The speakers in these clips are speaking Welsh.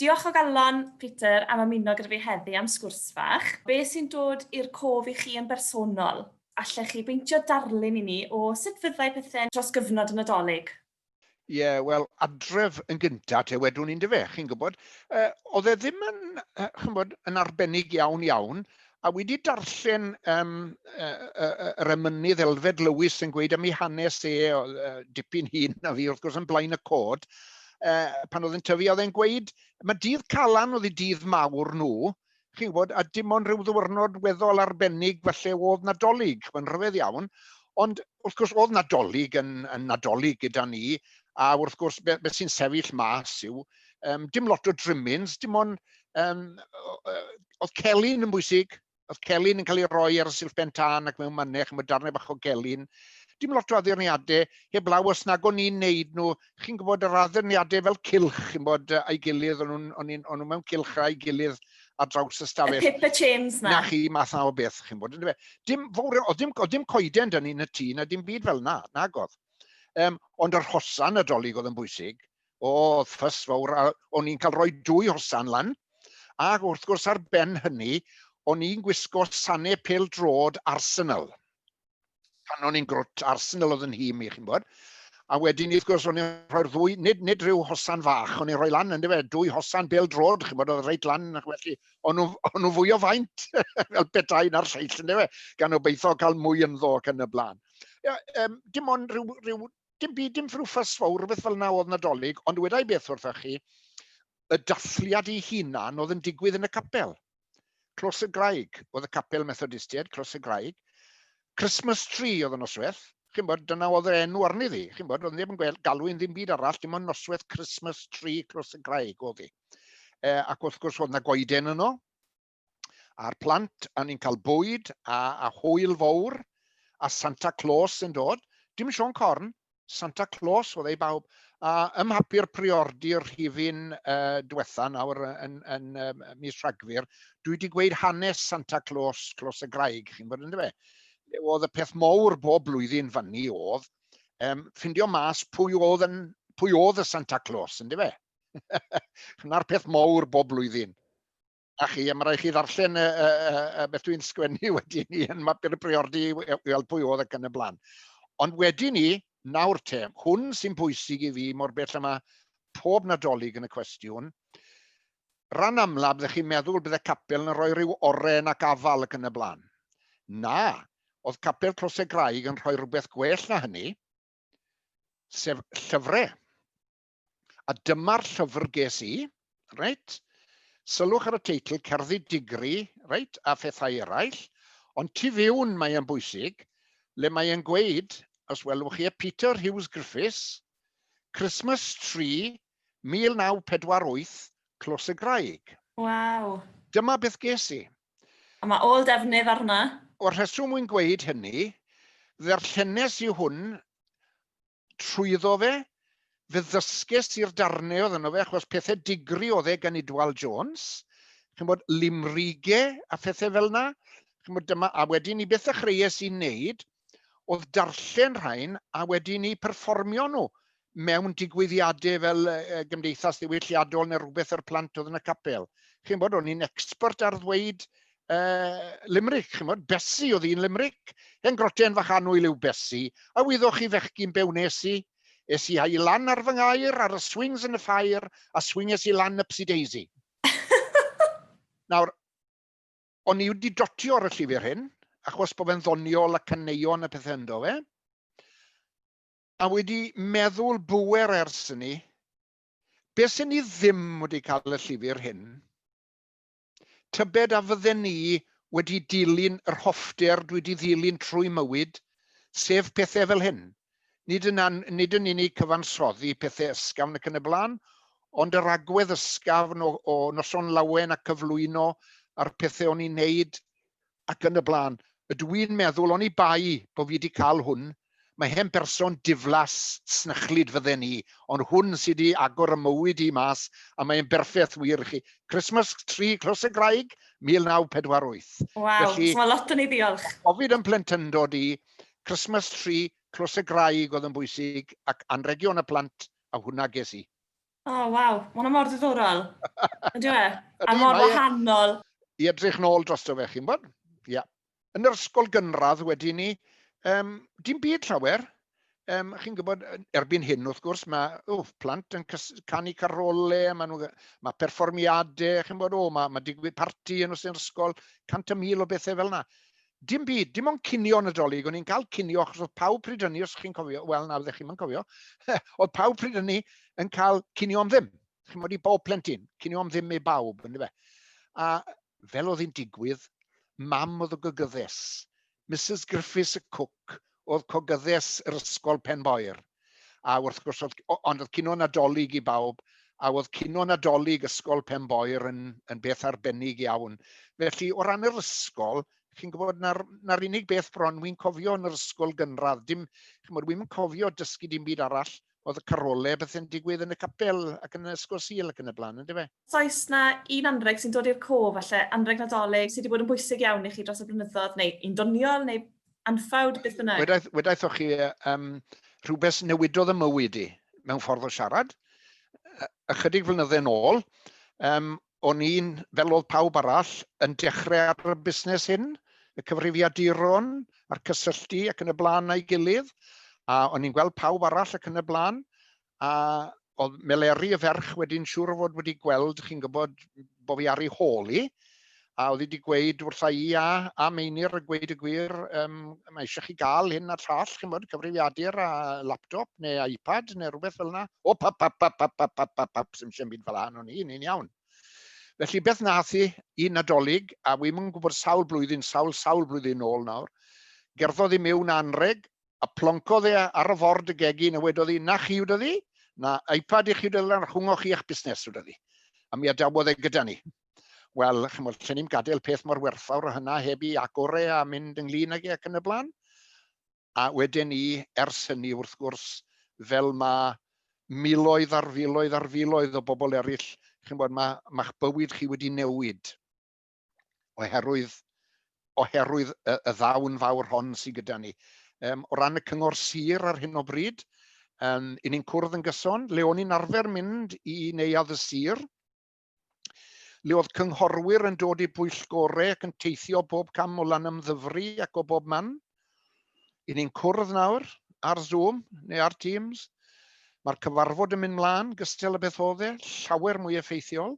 Diolch o galon, Peter, am ymuno gyda fi heddi am sgwrs fach. Be sy'n dod i'r cof i chi yn bersonol? Allech chi beintio darlun i ni o sut fyddai pethau dros gyfnod y Nadolig? Ie, yeah, wel, adref yn gynta, te wedwn i'n dyfe, chi'n gwybod. Oedd e ddim yn, chi'n gwybod, yn arbennig iawn iawn, a wedi darllen um, yr emynydd Elfed Lewis yn gweud am ei hanes e, dipyn hyn na fi, wrth gwrs, yn blaen y cod, pan oedd yn tyfu, oedd e'n gweud, mae dydd Calan oedd ei dydd mawr nhw, chi'n gwybod, a dim ond rhyw ddiwrnod weddol arbennig falle oedd Nadolig, mae'n rhyfedd iawn, ond wrth gwrs oedd Nadolig yn, yn Nadolig gyda ni, a wrth gwrs beth be sy'n sefyll mas yw, um, dim lot o trimmings, dim ond, um, oedd celyn yn bwysig, oedd celyn yn cael ei roi ar y silff ben tân ac mewn mannau, chymod darnau bach o gelyn, dim lot o addurniadau, heblaw os nag o'n i'n neud nhw, chi'n gwybod yr addurniadau fel cylch, chi'n bod, a'i gilydd, o'n nhw'n o'n nhw mewn cylch a'i gilydd ar draws y stafell. Y paper chains na. Na chi, math na o beth, chi'n bod, yndyfe. Dim, fawr, oedd dim, oedd dim coeden dyn ni'n y tŷ, na dim byd fel na, nag oedd. Um, ond yr hosan Nadolig oedd yn bwysig. O, oedd ffys fawr, a o'n i'n cael rhoi dwy hosan lan. Ac wrth gwrs ar ben hynny, o'n i'n gwisgo sanau pêl-droed Arsenal. Pan o'n i'n grwt, Arsenal oedd yn nhîm i, chi'n bod. A wedyn, wrth gwrs, o'n i'n rhoi'r ddwy, nid, nid rhyw hosan fach, o'n i'n rhoi lan, yndyfe, dwy hosan bêl drod, chi'n bod, oedd reit lan, ac felly, o'n nhw, o'n nhw fwy o faint, fel petai na'r lleill, yndyfe, gan obeithio cael mwy ynddo ac yn y blaen. Ia, um, dim ond rhyw, rhyw, dim byd, dim rhyw ffys fawr, rhywbeth fel yna oedd Nadolig, ond wedai beth wrthych chi, y dathliad ei hunan oedd yn digwydd yn y capel. Clos y Graig oedd y capel Methodistiaid, Clos y Graig. Christmas Tree oedd y noswaith. Chi'n bod, dyna oedd yr enw arni ddi. Chi'n bod, oedd neb yn gweld galw i'n ddim byd arall, dim ond noswaith Christmas Tree Clos y Graig oedd hi. E, ac wrth gwrs oedd na goeden yno, a'r plant, a ni'n cael bwyd a, a hwyl fawr, a Santa Claus yn dod. Dim Siôn Corn, Santa Claus oedd ei bawb. A ym mhapur priordi'r rhifyn uh, diwetha nawr yn, yn, um, mis Rhagfyr, dwi wedi gweud hanes Santa Claus, Clos y Graig, chi'n bod yn fe? Oedd y peth mawr bob blwyddyn fyny oedd, um, ffindio mas pwy oedd, yn, pwy oedd y Santa Claus, yn fe? Na'r peth mawr bob blwyddyn. A chi, a mae rhaid chi ddarllen y, y, y, y beth dwi'n sgwennu wedyn ni yn mapur y priordy i weld pwy oedd ac yn y blaen. Ond wedyn ni, nawr te, hwn sy'n bwysig i fi mor bell yma pob Nadolig yn y cwestiwn, ran amlaf byddech chi'n meddwl bydde capel yn rhoi rhyw oren ac afal ac yn y blaen. Na, oedd capel Close Graig yn rhoi rhywbeth gwell na hynny, sef llyfrau. A dyma'r llyfr ges i, reit? Sylwch ar y teitl, Cerddi Digri, reit, a phethau eraill. Ond tu fewn mae e'n bwysig, le mae e'n gweud, os welwch chi, e Peter Hughes Griffiths, Christmas Tree, 1948, Clos y Graig. Waw. Dyma beth ges i. A mae ôl defnydd ar hwnna. O'r rheswm wy'n gweud hynny, ddarllenes i hwn trwyddo fe, fe ddysges i'r darnau oedd yno fe, achos pethau digri oedd e gan Idwal Jones, chimod, limrige a phethau fel yna, chimod, dyma, a wedyn i beth ddechreuais i wneud, oedd darllen rhain a wedyn i perfformio nhw mewn digwyddiadau fel gymdeithas ddiwylliadol neu rhywbeth yr plant oedd yn y capel. Chi'n bod, o'n i'n expert ar ddweud limerick, chimod, Bessie oedd un limerick. Hen groten fach annwyl yw Bessie, a wyddoch chi fechgyn be wnes i? Es i a'i lan ar fy ngair, ar y swings yn y ffair, a swinges i lan upsy daisy. Nawr, o'n i wedi dotio ar y llyfr hyn, achos bod fe'n ddoniol a caneuon a pethau ynddo fe, a wedi meddwl bwer ers hynny, beth sy'n ni ddim wedi cael y llyfr hyn, Tybed a fydden ni wedi dilyn yr hoffter dwi 'di ddilyn trwy mywyd, sef pethau fel hyn. Nid yn, nid yn unig cyfansoddi pethau ysgafn ac yn y blaen, ond yr agwedd ysgafn o, o noson lawen a cyflwyno a'r pethau o'n i'n neud ac yn y blaen. Ydw i'n meddwl, oni bai bod fi wedi cael hwn, mae hen berson diflas, snychlyd fydden i, ond hwn sydd wedi agor y mywyd i mas, a mae'n berffeth wir i chi. Christmas Tree, Clos y Graig, 1948. Waw, Felly, so mae lot o'n i ddiolch. Gofid yn plentyndod i, Christmas Tree, Clos y Graig oedd yn bwysig, ac anregion y plant, a hwnna ges i. O, oh, waw. Mae hwnna mor ddiddorol. Ydy e? A mor e- wahanol. I edrych nôl drosto fe, chi'n bod? Ia. Yeah. Yn yr ysgol gynradd wedyn ni, dim byd llawer. Chi'n gwybod, erbyn hyn wrth gwrs, mae plant yn canu carole, mae, nhw, mae perfformiadau, chi'n gwybod, o, mae, mae digwydd parti yn yr ysgol, 100,000 o bethau fel yna. Dim byd, dim ond cinio Nadolig, o'n i'n cael cinio achos oedd pawb pryd hynny, os chi'n cofio, wel na, fyddech chi'm yn cofio, oedd pawb pryd hynny yn cael cinio am ddim. Chi'n bod i bob plentyn, cinio am ddim i bawb, ynddo fe. A fel oedd hi'n digwydd, mam oedd y gogyddes. Mrs Griffiths y cook oedd cogyddes yr ysgol Penboyr. A wrth gwrs, oedd, ond oedd cino Nadolig i bawb, a oedd cino Nadolig ysgol Penboyr yn, yn beth arbennig iawn. Felly, o ran yr ysgol, chi'n gwybod, na'r, na'r unig beth bron wy'n cofio yn yr ysgol gynradd, dim, chi'n gwybod, wy'n cofio dysgu dim byd arall, oedd y carolau beth yn digwydd yn y capel ac yn y ysgol Sul ac yn y blaen, ynddo fe? Os oes 'na un anrheg sy'n dod i'r cof, falle anrheg Nadolig sydd wedi bod yn bwysig iawn i chi dros y blynyddoedd, neu un doniol, neu anffawd, beth bynnag? Wedaeth, wedaethoch chi rhywbeth newidodd y mywyd i, mewn ffordd o siarad. Ychydig flynydde nôl, o'n i'n, fel oedd pawb arall, yn dechrau ar y busnes hyn, y cyfrifiaduron a'r cysylltu ac yn y blaen a'i gilydd, a o'n i'n gweld pawb arall ac yn y blaen, a oedd Meleri y ferch wedi'n siŵr o fod wedi gweld, chi'n gwybod, bo fi ar ei hôl i, a oedd hi wedi gweud wrtha i a, a Meinir a gweud y gwir, mae eisiau chi gael hyn a'r llall, chi'n bod, cyfrifiadur a laptop neu iPad neu rhywbeth fel yna. O, pap, pap, pap, pap, pap, pap, pap, pap, sy'n eisiau byd fel yna, o'n i, ni'n iawn. Felly beth nath hi i Nadolig, a wi'm yn gwybod sawl blwyddyn, sawl, sawl blwyddyn nôl nawr, gerddodd i mewn anreg, A ploncodd e ar y ford y gegin a wedodd hi, na chi, wedodd hi, na iPad i chi, wedodd hi, rhwng chi a'ch busnes, wedodd hi. A mi adawodd e gyda ni. Wel, chymod, lle ni'n gadael peth mor werthfawr o hynna heb i agor e a mynd ynglyn ag e ac yn y blaen. A wedyn ni, ers hynny, wrth gwrs, fel mae miloedd ar filoedd ar filoedd o bobl eraill, chi'n bod, mae, mae'ch bywyd chi wedi newid oherwydd, oherwydd y, y ddawn fawr hon sydd gyda ni. O ran y cyngor sir ar hyn o bryd, i ni'n cwrdd yn gyson, le o'n i'n arfer mynd i neuadd y sir, le oedd cynghorwyr yn dod i bwyllgorau ac yn teithio bob cam o Lanymddyfri ac o bob man. I ni'n cwrdd nawr ar Zoom neu ar Teams. Mae'r cyfarfod yn mynd mlaen, gystal y beth oedd e, llawer mwy effeithiol.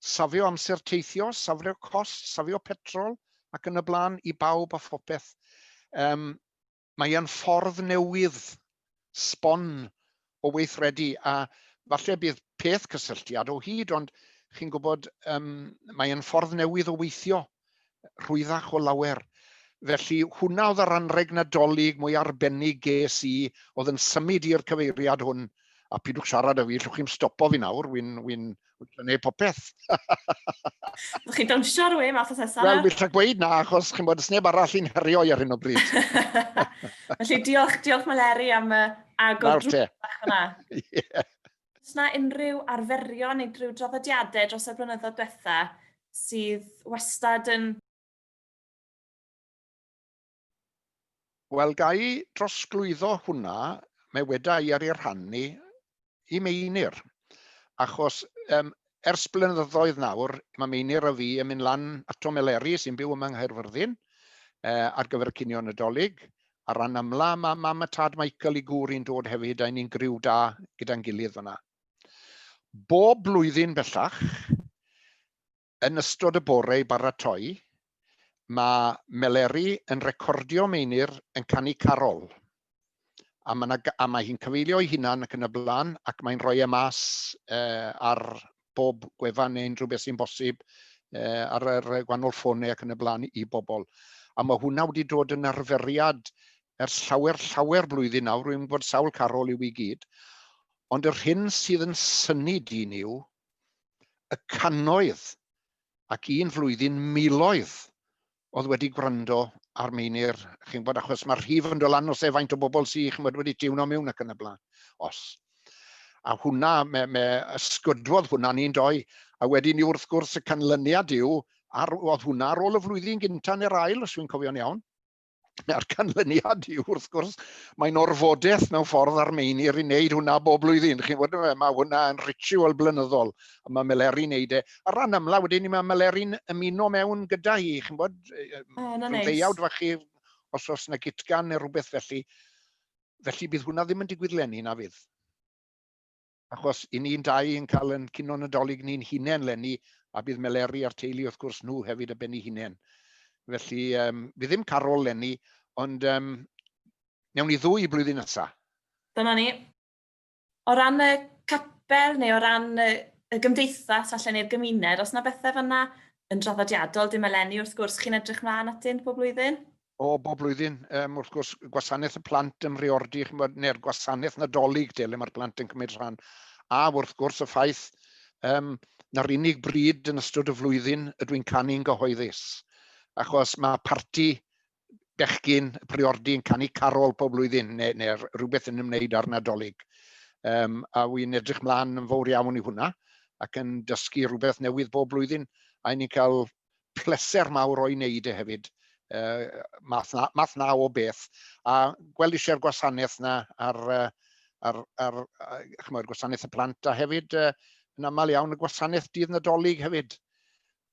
Safio amser teithio, safio cost, safio petrol ac yn y blaen i bawb a phopeth. Mae e'n ffordd newydd sbon o weithredu a falle bydd peth cysylltiad o hyd, ond chi'n gwybod, mae e'n ffordd newydd o weithio, rhwyddach o lawer. Felly hwnna oedd yr anrheg Nadolig mwy arbennig ges i, oedd yn symud i'r cyfeiriad hwn. A pidwch siarad â fi, llwch chi'm stopo fi nawr, wy'n wy wy gwneud popeth. Ydych chi'n dawnsio ar y we math o sesa? Wel, wy'n rhaid gweud na, achos chi'n bod, sneb arall i'n herio i ar hyn o bryd. Felly diolch, diolch Meleri am agor drws bach fyna. Yeah. Oes na unrhyw arferion neu rhyw draddodiadau dros y blynyddoedd diwetha sydd wastad yn... Wel, ga i drosglwyddo hwnna, mae weda i ar ei rhan ni, i Meinir. Achos ers blynyddoedd nawr, mae Meinir a fi yn mynd lan ato Meleri, sy'n byw yma yng Nghaerfyrddin, ar gyfer y cinio Nadolig. Ar ran amla, mae mam a tad Michael i gŵr i'n dod hefyd, a ni'n griw da gyda'n gilydd fyna. Bob blwyddyn bellach, yn ystod y bore i baratoi, mae Meleri yn recordio Meinir yn canu carol. A mae, na, a mae hi'n cyfeilio ei hunan ac yn y blaen, ac mae'n rhoi e mas ar bob gwefan neu unrhyw beth sy'n bosib ar yr gwahanol ffonau ac yn y blaen i bobl. A mae hwnna wedi dod yn arferiad ers llawer, llawer blwyddyn nawr, rwy'n gwybod sawl carol yw i gyd. Ond yr hyn sydd yn synnu dyn yw y cannoedd ac un flwyddyn miloedd oedd wedi gwrando ar Meinir, chi'n gwybod, achos mae'r rhif yn dod lan os e faint o bobl sydd, chi'n gwybod, wedi tiwno mewn ac yn y blaen. Os. A hwnna, me, me ysgydwodd hwnna ni'n doi. A wedyn ni wrth gwrs y canlyniad yw, ar, oedd hwnna ar ôl y flwyddyn gyntaf neu'r ail, os dwi'n cofio'n iawn. A'r canlyniad yw, wrth gwrs, mae'n orfodaeth mewn ffordd ar Meinir i wneud hwnna bob blwyddyn. Chi'n gwybod, mae hwnna yn ritual blynyddol, a mae Meleri'n neud e. A ran amla wedyn, mae Meleri'n ymuno mewn gyda hi, chi'n gwybod, oh, na nice. Ddeuawd fach chi, os oes yna gitgan neu rhywbeth felly. Felly bydd hwnna ddim yn digwydd leni, na fydd. Achos i ni'n dau yn cael yn cino Nadolig ni'n hunain leni, a bydd Meleri a'r teulu wrth gwrs nhw hefyd y ben eu hunain. Felly, fydd ddim carol leni, ond newn ni ddwy blwyddyn nesa. Dyna ni. O ran y capel neu o ran y, y gymdeithas falle neu'r gymuned, os yna bethau fanna yn draddodiadol, dim eleni wrth gwrs, chi'n edrych mlaen atynt bob blwyddyn? O, bob blwyddyn. Wrth gwrs, gwasanaeth y plant ym Mhriordy, chimod, neu'r gwasanaeth Nadolig de, le mae'r plant yn cymryd rhan. A wrth gwrs y ffaith na'r unig bryd yn ystod y flwyddyn ydw i'n canu'n gyhoeddus. Achos mae parti bechgyn y Priordy yn canu carol pob blwyddyn, neu, neu rhywbeth yn ymwneud â'r Nadolig. A wy'n edrych mlaen yn fawr iawn i hwnna, ac yn dysgu rhywbeth newydd bob blwyddyn, a ni'n cael pleser mawr o'i wneud e hefyd, math, na, math na o beth. A gweld eisiau'r gwasanaeth na ar, ar, ar, chymod, gwasanaeth y plant a hefyd yn aml iawn y gwasanaeth dydd Nadolig hefyd.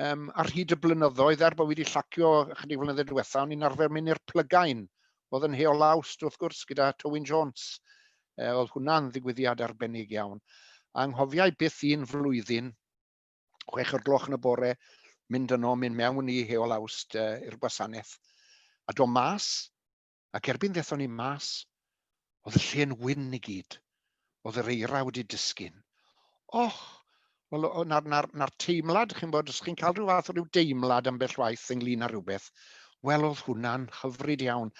Ar hyd y blynyddoedd, er bod fi wedi llacio ychydig flynyddoedd diwetha, o'n i'n arfer mynd i'r plygain, oedd yn Heol Awst wrth gwrs gyda Tywyn Jones. Oedd hwnna'n ddigwyddiad arbennig iawn. A anghofiau byth un flwyddyn, 6 o'r gloch yn y bore, mynd yno, mynd mewn i Heol Awst i'r gwasanaeth, a do mas, ac erbyn ddethon ni mas, oedd y lle'n wyn i gyd. Oedd yr eira wedi disgyn. Och, wel, na'r, na, na teimlad, chi'n bod, os chi'n cael rhyw fath o ryw deimlad ambell waith ynglyn â rhywbeth, wel, oedd hwnna'n hyfryd iawn.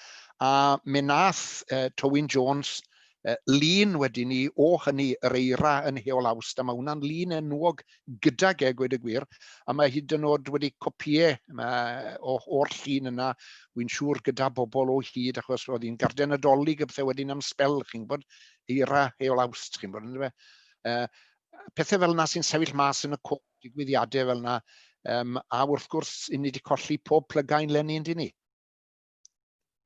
A mi nath Tywyn Jones lun wedyn ni o hynny, yr eira yn Heol Awst, a mae hwnna'n lun enwog gydag e, gweud y gwir, a mae hyd yn oed wedi copïe o'r llun yna, wy'n siŵr gyda bobl o hyd, achos oedd hi'n garden Nadolig y pethau wedyn am sbel, chi'n gwybod, eira Heol Awst, chi'n gwybod, yndyfe? Pethau fel yna sy'n sefyll mas yn y cof, digwyddiadau fel yna, a wrth gwrs, i ni wedi colli pob plygain leni, yndyn ni?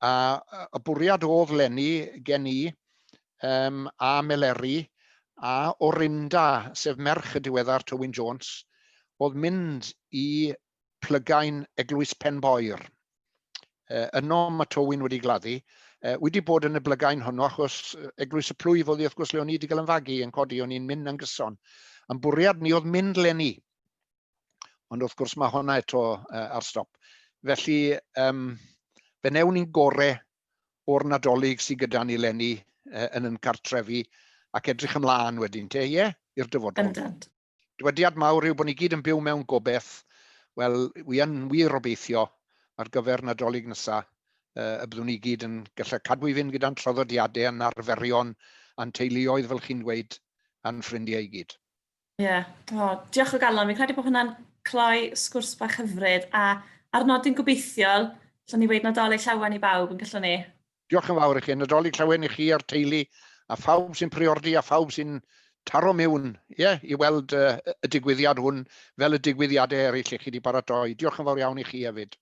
A y bwriad oedd leni gen i a Meleri a Orinda, sef merch y diweddar Tywyn Jones, oedd mynd i plygain Eglwys Penboyr. Yno mae Tywyn wedi gladdu. Wedi bod yn y blygain honno achos Eglwys y Plwyf oedd hi wrth gwrs le o'n i wedi cael yn fagu yn codi, o'n i'n mynd yn gyson. A'n bwriad ni oedd mynd leni. Ond wrth gwrs mae hwnna eto ar stop. Felly, fe newn ni'n gore o'r Nadolig sydd gyda ni leni yn yn cartrefi ac edrych ymlaen wedyn te, ie, i'r dyfodol. Bendant. Dywediad mawr yw bod ni gyd yn byw mewn gobeith. Wel, wi yn wir obeithio ar gyfer Nadolig nesa y byddwn ni gyd yn gallu cadw i fynd gyda'n traddodiadau a'n arferion a'n teuluoedd, fel chi'n dweud, a'n ffrindiau i gyd. Ie, yeah. Oh, diolch o galon. Fi'n credu bod hwnna'n cloi sgwrs bach hyfryd a ar nodyn gobeithiol, allwn ni weud Nadolig llawen i bawb yn gallwn ni. Diolch yn fawr i chi. Nadolig llawen i chi a'r teulu a phawb sy'n priordi a phawb sy'n taro mewn, ie, yeah, i weld y digwyddiad hwn fel y digwyddiadau eraill i chi wedi paratoi. Diolch yn fawr iawn i chi hefyd.